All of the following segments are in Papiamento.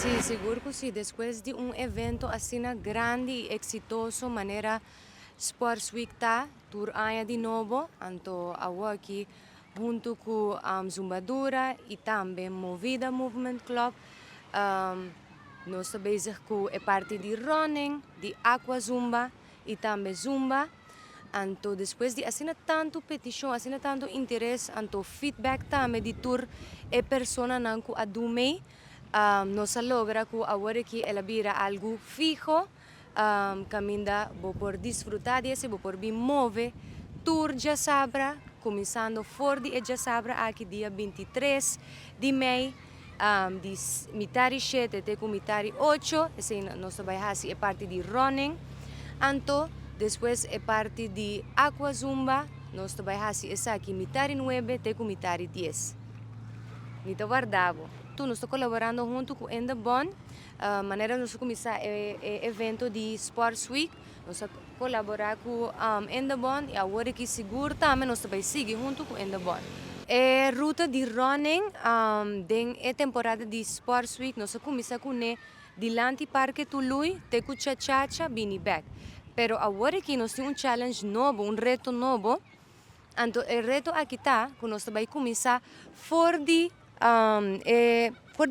Si, sigur ku si. Despues di un evento asina grandi i eksitoso manera Sports Week ta tur aña di nobo, anto awor aki huntu ku Zumbadura i tambe Movida Movement Club, nos ta bezig ku e parti di running, di aqua zumba i tambe zumba. Anto despues di asina tantu petishon, asina tantu interes, anto feedback tambe di tur e personanan ku a duna mee, nos a logra ku awor aki el a bira algu fiho, kaminda bo por disfrutá di esei, bo por bin move tur djasabra, kuminsando for di e djasabra aki, dia 23 di mei, di mitar di 7 te ku mitar di 8. Esei nos ta bai hasi e parti di running. Anto despues e parti di aqua zumba, nos ta bai hasi esaki mitar di 9 te ku mitar di 10. Mi ta warda bo. Nos ta kolaborando huntu ku Indebon, manera nos a kuminsá e evento di Sports Week, nos a kolaborá ku Indebon i awor aki sigur tambe nos ta bai sigui huntu ku Indebon. E ruta di running den e temporada di Sports Week, nos a kuminsá kuné dilanti Parke Tului te ku Chachacha bini bèk. Pero awor aki nos tin un challenge nobo, un reto nobo. Anto e reto aki ta ku nos ta bai kuminsá for di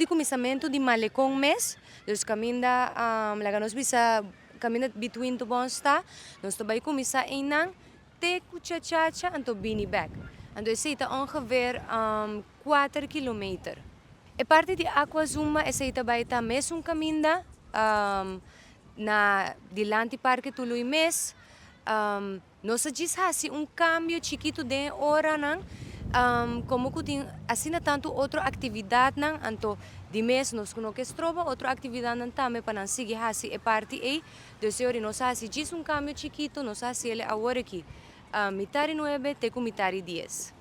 kuminsamentu di Malecon mes, dus kaminda laga nos bisa kaminda between to sta, nos ta bai kuminsá einan te ku Chachacha, anto bini bèk. Anto esei ta ongeveer 4 kilometer. E parti di aqua zumba, esei ta bai ta mesun kaminda, na dilanti Parke Tului mes. Nos a djis hasi un kambio chikitu den oranan, komo ku tin asina tantu otro aktividatnan, anto di mes nos no ke stroba otro aktividatnan tambe pa nan sigui hasi e parti ei. Dus e ora nos a hasi djis un kambio chikitu, nos a hasi awor aki mitar di 9 te ku mitar di 10.